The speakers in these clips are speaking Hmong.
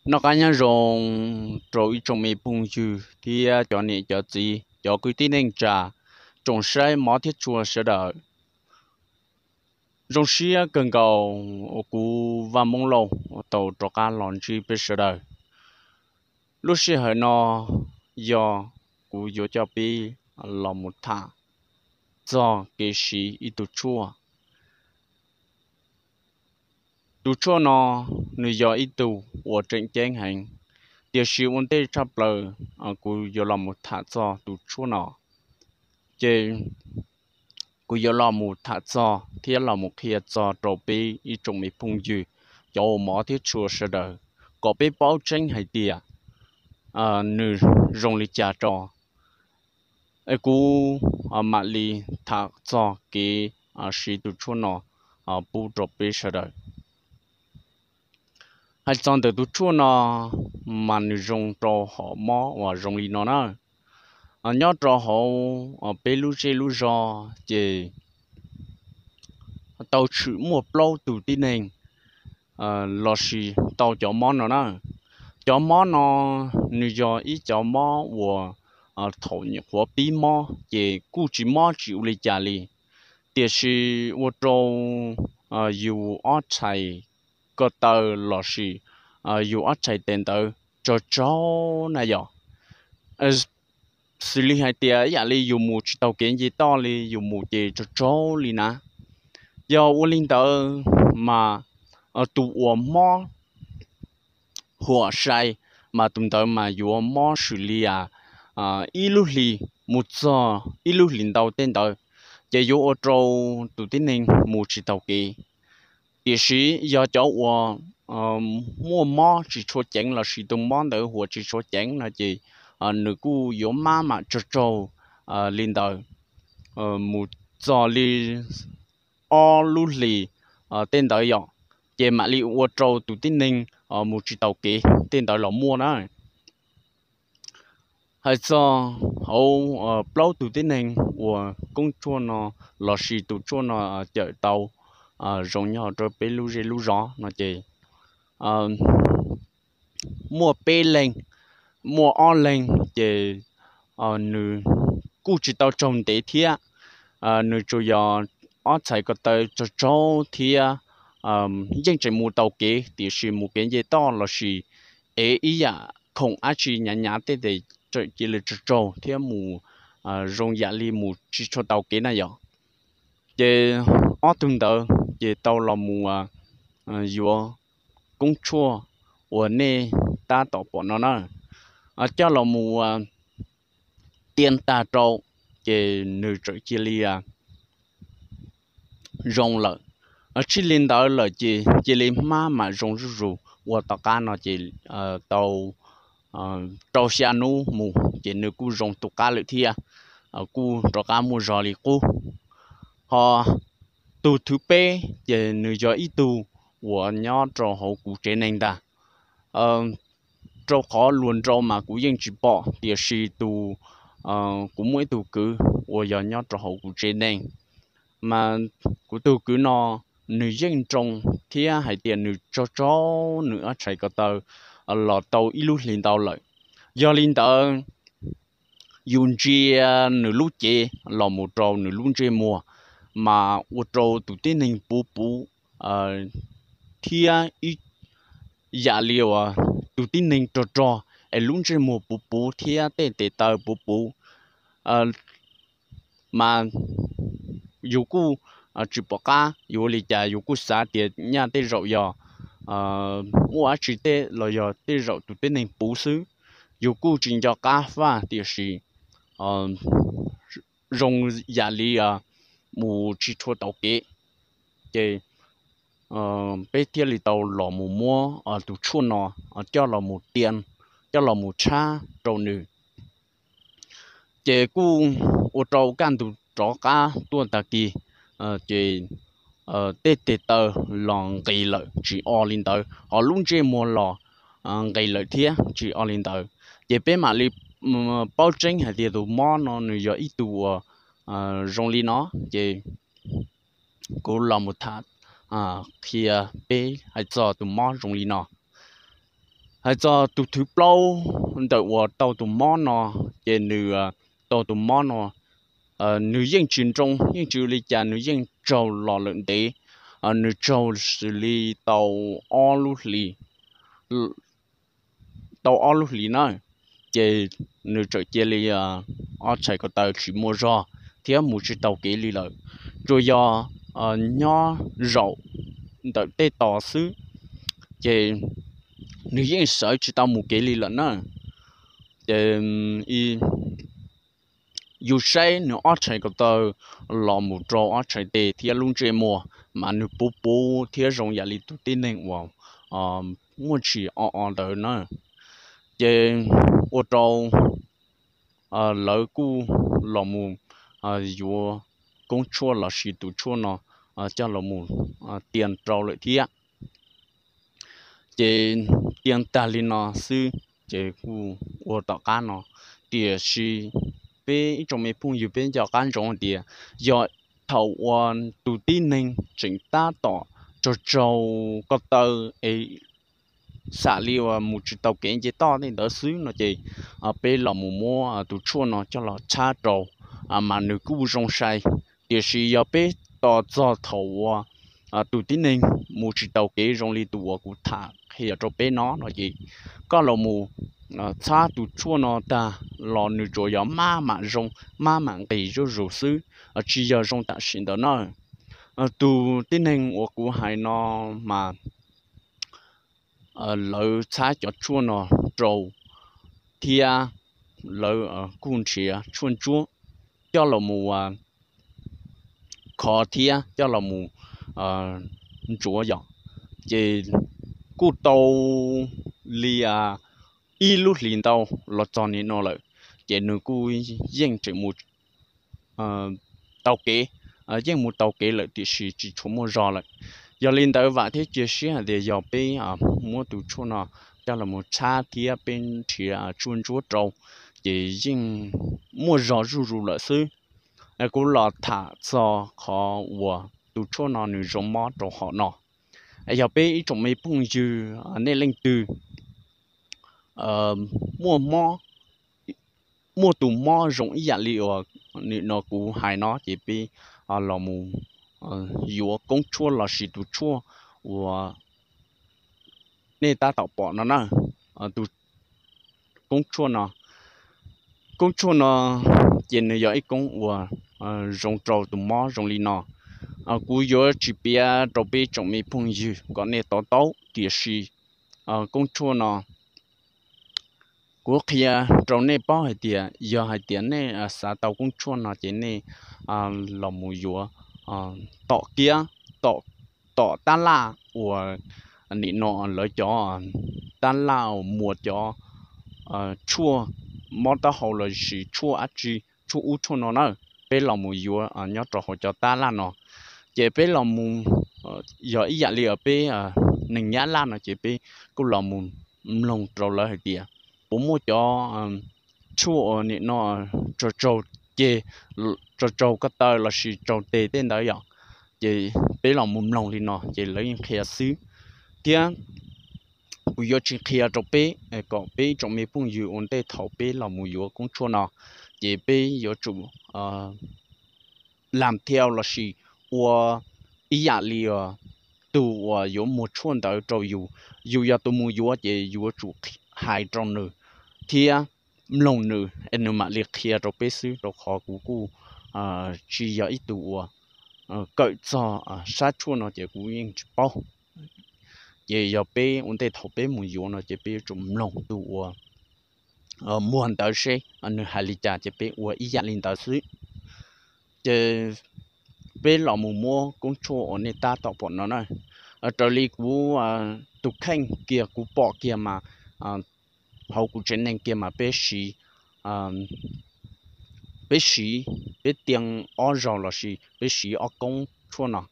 Noj qab nyob zoo rau ib tsoom me phooj ywg thiab cov niam cov txiv, cov kwv tij neej tsa, tsoom saib mov thiab tshua sawv daws. Zoo siab kawg nkaus uas kuv Vaj Moob Lauj tau rov qab los ntsib peb sawv daws. Lub sij hawm no yog kuv yuav coj peb los mus tham txog kev siv ib tug tshuaj. Tus tshuaj no nws yog ib tug uas tseem ceeb heev, tiam sis ua ntej tshaj plaws kuv yuav los mus tham txog tus tshuaj no, ces kuv yuav los mus tham txog thiab los mus qhia txog rau peb ib tsoom me phooj ywg, cov uas mov thiab tshua sawv daws, kom peb paub tseeb hais tias nws zoo li cas tso. Es kuv mam li tham txog kev siv tus tshuaj no pub rau peb sawv daws. Hais txog ntawm tus tshuaj no mas nws zoo rau hom mob uas zoo li no na. Nyob rau hauv peb lub zej lub zos ces tau tshwm muaj plaub tus tib neeg lossis tau cov mob no na. Cov mob no nws yog ib cov mob uas thaum nyuam qhuav pib mob ces kuj tsis mob tsis ua li cas li, tiam sis ua rau yus ob txhais ko taw lossis yus ob txhais tes ntawd tsaug tsaug na yom. Xws li hais tias ib yam li yus mus tsis taus kev nce toj li, yus mus ces tsaug tsaug li na. Yog ua li ntawd mas tus uas mob huam sai mas tus ntawd mas yuav mob xws li ib lub hlis mus txog ib lub hlis ntau tej ntawd, ces yuav ua rau tus tib neeg mus tsis taus kev. Tiam sis yog cov uas muaj mob tsis tshua ceev lossis tus mob ntawd huam tsis tshua ceev no ces nws kuj yuav mab mam tsaug tsaug li ntawd mus txog li ob lub hlis tej ntawd yom, ces mam li ua rau tus tib neeg mus tsis taus kev tej ntawd los muaj na. Hais txog hauv plaub tus tib neeg uas koob tshuaj no lossis tus tshuaj no cawm tau zoo nyob rau peb lub zej lub zos no ces muaj peb leeg, muaj ob leeg ces nws kuj tsis tau tsaug ntev thiab. Nws tsuas yog ob txhais ko taw tsaug tsaug thiab yeej tseem mus taus kev, tiam sis mus kev nce toj lossis ev ib yam khoom dab tsi hnyav hnyav tej tes tseem cia li tsaug tsaug thiab mus zoo yam li mus tsis tshua taus kev na yom. Ces ob tug ntawd ces tau los mus yuav koob tshuaj uas nej tab tom pom no na, coj los mus tiaj tag rau, ces nws txawm cia li zoo lawm. Tsis li ntawd lawm ces cia li hmab mam zoo zuj zus, ua tom qab no ces tau rau xya hnub mus ces nws kuj zoo tus qab lawm thiab, kuj rov qab muaj zog li qub. Ho tus thwv peb ces nws yog ib tug uas nyob rau hauv kuv tsev neeg ntag. Rau qhov luag nraud mas kuv yeej tsis pom, tiam sis tus, kuv muaj ib tug kwv uas yog nyob rau hauv kuv tsev neeg, mas kuv tus kwv no nws yeej nroo thiab hais tias nws tsaug tsaug nws ob txhais ko taw los tau ib lub hlis ntau lawm. Yog li ntawd, yus ntsia nws lub cev los mus rau nws lub ntsej muag, mas ua rau tus tib neeg puv puv thiab ib yam li uas tus tib neeg rog rog es lub ntsej muag puv puv thiab tej tes taw puv puv. Mas yus kuj tsis pom qab yuav ua li cas, yus kuj xav tias nyaj tej zaum yog muaj dab tsi tej los yog tej zaum tus tib neeg puv xwb. Yus kuj tsis nco qab faj, tiam sis zoo yam li mus tsis tshua taus kev, ces peb thiaj li tau los mus muab tus tshuaj no coj los mus tiaj, coj los mus tshab rau nws. Ces kuj ua rau kaj ntug rov qab tuaj tag kis, ces tej tes taw los nqis lawm tsis o li ntawd, ho lub ntsej muag los nqis lawm thiab tsis o li ntawd. Ces peb mam li paub tseeb hais tias tus mob no nws yog ib tug uas zoo li no, ces kuv los mus tham qhia peb hais txog tus mob zoo li no. Hais txog tus thwv plaub ntawm uas tau tus mob no, ces nws tau tus mob no, nws yeej tsis nroo yeej tsis ua li cas, nws yeej raug los lawm ntev, nws raug xws li tau ob lub hlis tau ob lub hlis na, ces nws txawm cia li ob tshais ko taw tsis muaj zog thiab mus tsis tau kev li lawm, tsuas yog nyob zaum ntawm tej tos xwb, ces nws yeej sawv tsis tau mus kev li lawm na. Ces yus saib nws ob tshais ko taw los mus rau ob tshais tes thiab lub ntsej muag mas nws puv puv thiab zoo yam li tus tib neeg uas muaj ntsis o o ntawd na. Ces ua rau lawv kuj los mus yuav koob tshuaj los sis tus tshuaj no coj los mus tia rau lawm thiab. Ces tia tag li no xwb ces kuj ua tom qab no, tiam sis peb ib tsoom me phooj ywg peb nco qab ntsoov hais tias yog thaum uas tus tib neeg tseem tab tom raug raug ko taw es xam li uas mus tsis tau kev nce toj tej ntawd xwb no ces peb los mus muab tus tshuaj no coj los txhab rau mas nws kuj zoo sai. Tiam sis yog peb tos txog thaum uas tus tib neeg mus tsis tau kev zoo li tus uas kuv tham qhia rau peb no no ces koj los mus txhab tus tshuaj no tag los nws tsuas yog maj mam zoo, maj mam nqis zuj zus xwb, tsis yog zoo tam sim ntawd na. Tus tib neeg uas kuv hais no mas lawv txhab cov tshuaj no rau thiab lawv kuj nrhiav tshuaj ntsuab coj los mus khov thiab coj los mus ntsuav yom, ces kuj tau li ib lub hlis ntau los txog nim no lawm, ces nws kuj yeej tseem mus tau kev, yeej mus tau kev lawm tiam sis tsis tshua muaj zog lawm. Yog li ntawd vam thiab cia siab hais tias yog peb muab tus tshuaj no coj los mus txhab thiab peb nrhiav tshuaj ntsuab rau, ces yeej muaj zog zuj zus lawm xwb. Kuv los tham txog qhov uas tus tshuaj no nws zoo mob rau hom no. Yog peb ib tsoom me phooj ywg nej leej twg muaj mob, muaj tus mob zoo ib yam li uas nim no kuv hais no ces peb los mus yuav koob tshuaj los sis tus tshuaj uas nej tab tom pom no na, tus koob tshuaj no. Koob tshuaj no ces nws yog ib koob uas zoo rau tus mob zoo li no. Kuv yuav tsis piav rau peb tsoom me phooj ywg kom nej to taub, tiam sis koob tshuaj no kuv qhia rau nej paub hais tias yog hais tias nej xav tau koob tshuaj no ces nej los mus yuav tom kiab, tom tab laj uas nim no lawv cov tab laj uas muas cov tshuaj mob taub hau los sis tshuaj dab tsi, tshuaj ub tshuaj no na, peb los mus yuav nyob rau hauv cov tab laj no. Ces peb los mus, yog ib yam li peb neeg Nyab Laj no ces peb kuj los mus mloog rau lawv hais tias puas muaj cov tshuaj uas nim no tsaug tsaug ceg, tsaug tsaug ko taw los sis tsaug tes tej ntawd yom. Ces peb los mus mloog li no ces lawv yeej qhia xwb. Thiab kuv yuav tsis qhia rau peb kom peb tsoom me phooj ywg ua ntej thaum peb los mus yuav koob tshuaj no, ces peb yuav tsum lam thiau los sis ua ib yam li tus uas yuav muag tshuaj ntawd rau yus. Yus yog tus mus yuav ces yuav tsum hais rau nws thiab mloog nws es nws mam li qhia rau peb xwb, rau qhov kuv kuj tsis yog ib tug uas kawm txog sab tshuaj no ces kuv yeej tsis paub. Ces yog peb ua ntej thaum peb mus yuav no ces peb yuav tsum mloog tus uas muag ntawd seb nws hais li cas ces peb ua ib yam li ntawd xwb. Ces peb los mus muab koob tshuaj uas nej tab tom pom no na. Raws li kuv tus kheej kiag kuv pom kiag mas hauv kuv tsev neeg kiag mas peb siv, peb siv, peb tia ob zaug los sis peb siv ob koob tshuaj no.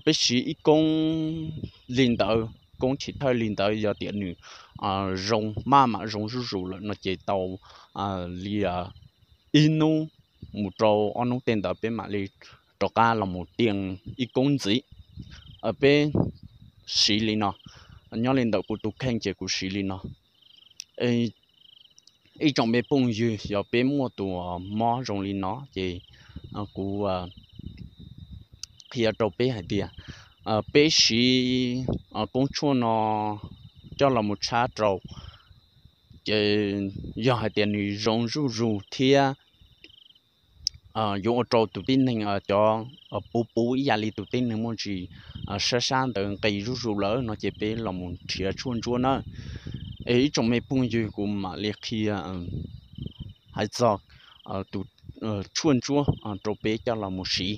Peb siv ib koob li ntawd, koob chim thawj li ntawd yog tias nws zoo maj mam zoo zuj zus lawm no ces tau li ib hnub mus rau ob hnub tej ntawd peb mam li rov qab los mus tia ib koob ntxiv. Peb siv li no, nyob li ntawm kuv tus kheej ces kuv siv li no. Ib tsoom me phooj ywg, yog peb muaj tus mob zoo li no ces kuv qhia rau peb hais tias peb siv koob tshuaj no coj los mus tshab rau, ces yog hais tias nws zoo zuj zus thiab yuav ua rau tus tib neeg cov puv puv ib yam li tus tib neeg muaj ntsis sab sab ntawd nqis zuj zus lawm no ces peb los mus nrhiav tshuaj ntsuab na. Es ib tsoom me phooj ywg, kuv mam li qhia hais txog tus tshuaj ntsuab rau peb coj los mus siv.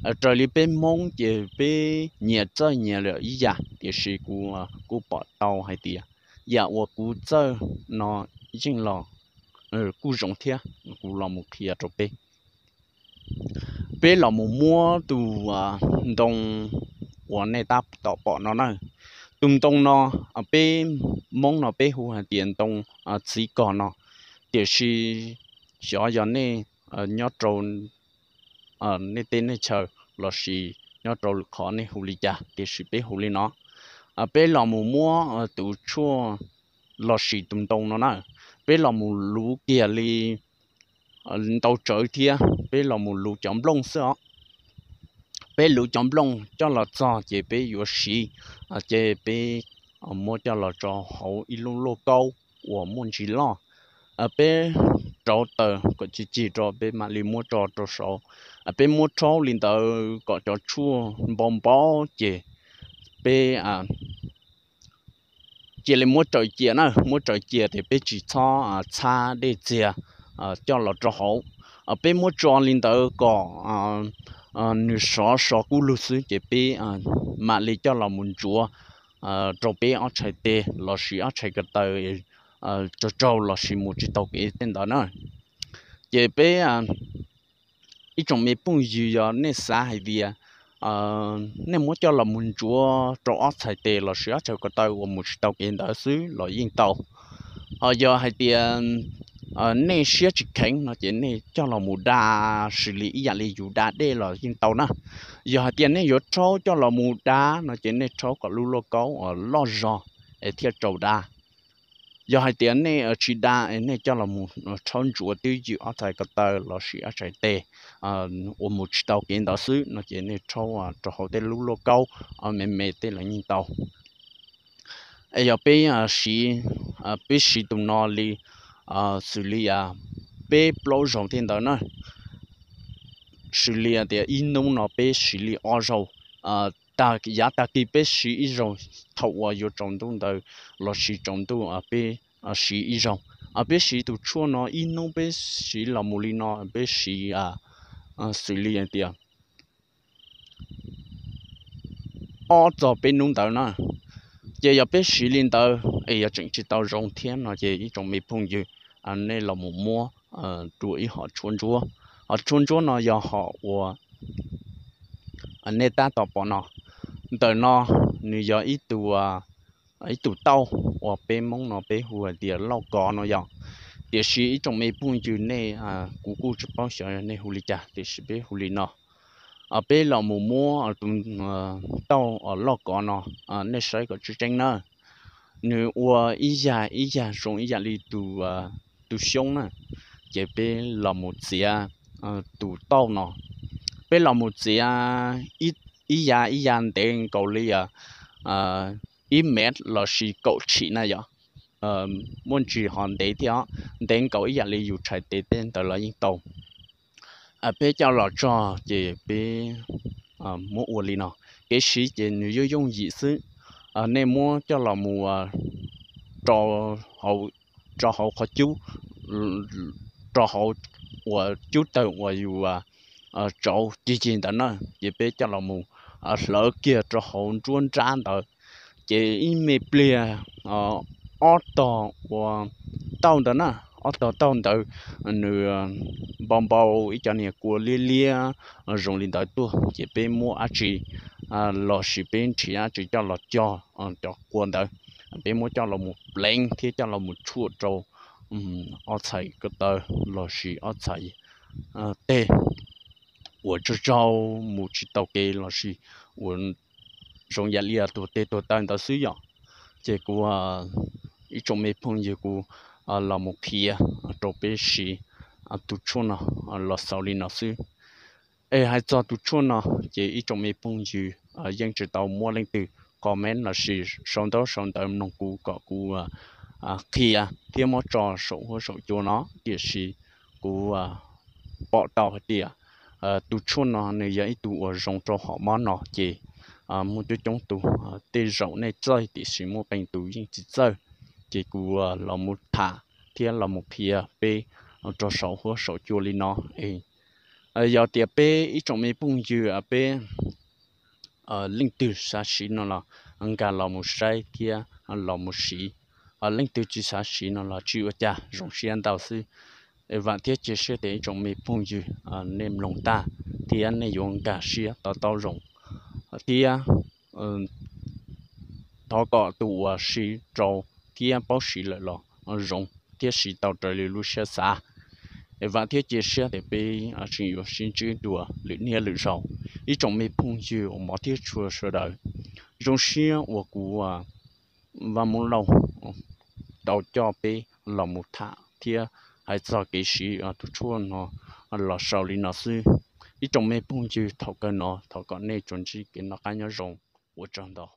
Raws li peb Hmoob ces peb nyias txawj nyias lawm ib yam, tiam sis kuv kuj pom tau hais tias yam uas kuv txawj no yeej los kuj zoo thiab, kuv los mus qhia rau peb. Peb los mus muab tus ntoo uas nej tab tom pom no na. Tus ntoo no peb Hmoob no peb hu hais tias ntoo txiv kos no, tiam sis xyov yog nej nyob rau nej teb nej chaw lossis nyob rau lwm qhov nej hu li cas, tiam sis peb hu li no. Peb los mus muab tus tshuaj los sis tus ntoo no na, peb los mus luv kiag li ntau tsawv thiab, peb los mus luv cov nplooj xwb os. Peb luv cov nplooj coj los txog ces peb yuav siv, ces peb muab coj los tso hauv ib lub lauj kaub uas muaj ntsis loj. Peb rauv taws kom cig cig rau, peb mam li muab tso rau saud. Peb muab rhaub li ntawd kom cov tshuaj npau npau ces peb cia li muab raws cia na, muab raws cia ces peb tsis txhob txhab dej txiag coj los rau hauv. Peb muab tso li ntawd kom nws sov sov kub lug xwb ces peb mam li coj los mus ntsuav rau peb ob txhais tes lossis ob txhais ko taw tsaug tsaug lossis mus tsis tau kev tej ntawd na. Ces peb ib tsoom me phooj ywg, yog nej xav hais tias nej muab coj los mus ntsuav rau ob txhais tes lossis ob txhais ko taw uas mus tsis tau kev ntawd xwb los yeej tau. Ho yog hais tias nej siab tsis kheev no ces nej coj los mus da xws li ib yam li yus da dej los yeej tau na. Yog hais tias nej yuav rhaub coj los mus da no ces nej rhaub kom lub lauj kaub uas loj zog es thiaj txaus da. Yog hais tias nej tsis da es nej coj los mus rhaub ntsuav twb ywm ob txhais ko taw lossis ob txhais tes uas mus tsis tau kev ntawd xwb no ces nej rhaub rau hauv tej lub lauj kaub me me tej los yeej tau. Es yog peb siv, peb siv tus no li xws li peb plaub zaug tej ntawd na, xws li tias ib hnub no peb siv li ob zaug, yav tag kis peb siv ib zaug thaum uas yuav tsaus ntuj ntawd lossis tsaus ntuj peb siv ib zaug. Peb siv tus tshuaj no ib hnub peb siv los mus li no, peb siv xws li tias ob txog peb hnub ntawd na. Ces yog peb siv li ntawd es yog tseem tsis tau zoo thiab no ces ib tsoom me phooj ywg, nej los mus muab dua ib hom tshuaj ntsuab. Hom tshuaj ntsuab no yog hom uas nej tab tom pom no. Ntawm no nws yog ib tug ib tug tauj uas peb Hmoob no peb hu hais tias lauj kov no yog. Tiam sis ib tsoom me phooj ywg nej, kuv kuj tsis paub xyov nej hu li cas tiam sis peb hu li no. Peb los mus muab tus tauj lauj kov no, nej saib kom tseeb tseeb na. Nws ua ib yam ib yam zoo ib yam li tus xyoob na. Ces peb los mus txiav tus tauj no, peb los mus txiav ib yav ib yav ntev nkaus li ib mev lossis kaum tshim na yog, muaj ntsis ho ntev thiab, ntev nkaus ib yam li yus txhais tes tej ntawd los yeej tau. Peb coj los tso ces peb muab ua li no. Kev siv ces nws yooj yooj yim xwb. Nej muab coj los mus rau hauv qhov cub, rau hauv uas cub tawg uas yus tsauv cig cig ntawd na, ces peb coj los mus hlawv kiag rau hauv nruab nrab ntawd. Ces ib me pliag ob tog uas tauj ntawd na, ob tog tauj ntawd nws npau npau ib co niag kua liab liab zoo li ntawd tuaj, ces peb muab dab tsi lossis peb nrhiav dab tsi coj los cog cov kua ntawd. Peb muab coj los mus pleev thiab coj los mus tshuaj rau ob txhais ko taw lossis ob txhais teg uas tsaug tsaug mus tsis tau kev lossis uas zoo yam li tuag teg tuag taw ntawd xwb yom. Ces kuv, ib tsoom me phooj ywg, kuv los mus qhia rau peb siv tus tshuaj no los xaus li no xwb. Es hais txog tus tshuaj no ces ib tsoom me phooj ywg yeej tsis tau muaj leej twg comment lossis sau ntaub sau ntawv mloog kuv kom kuv qhia thiab muab tso saum huab saum cua no, tiam sis kuv pom tau hais tias tus tshuaj no nws yog ib tug uas zoo rau hom mob no ces muaj coob coob tus, tej zaum nej txawj tiam sis muaj qee tus yeej tsis txawj. Ces kuv los mus tham thiab los mus qhia peb rau saum huab saum cua li no. Yog tias peb ib tsoom me phooj ywg peb leej twg xav siv no los nkag los mus saib thiab los mus siv. Leej twg tsis xav siv no los tsis ua cas, zoo siab ntau xwb. Vam thiab cia siab tias ib tsoom me phooj ywg nej mloog tag thiab nej yuav nkag siab to taub zoo thiab thov kom tus uas siv rau thiab paub siv lawm los zoo thiab siv tau raws li lub siab xav. Es vam thiab cia siab tias peb tseem yuav sib ntsib dua lwm niaj lwm zaus. Ib tsoom me phooj ywg uas hmov thiab tshua sawv daws, zoo siab uas kuv Vaj Moob Lauj tau coj peb los mus tham thiab hais txog kev siv tus tshuaj no los xaus li no xwb. Ib tsoom me phooj ywg, thaum kawg no thov kom nej tsuas ntsib kev noj qab nyob zoo. Ua tsaug ntau.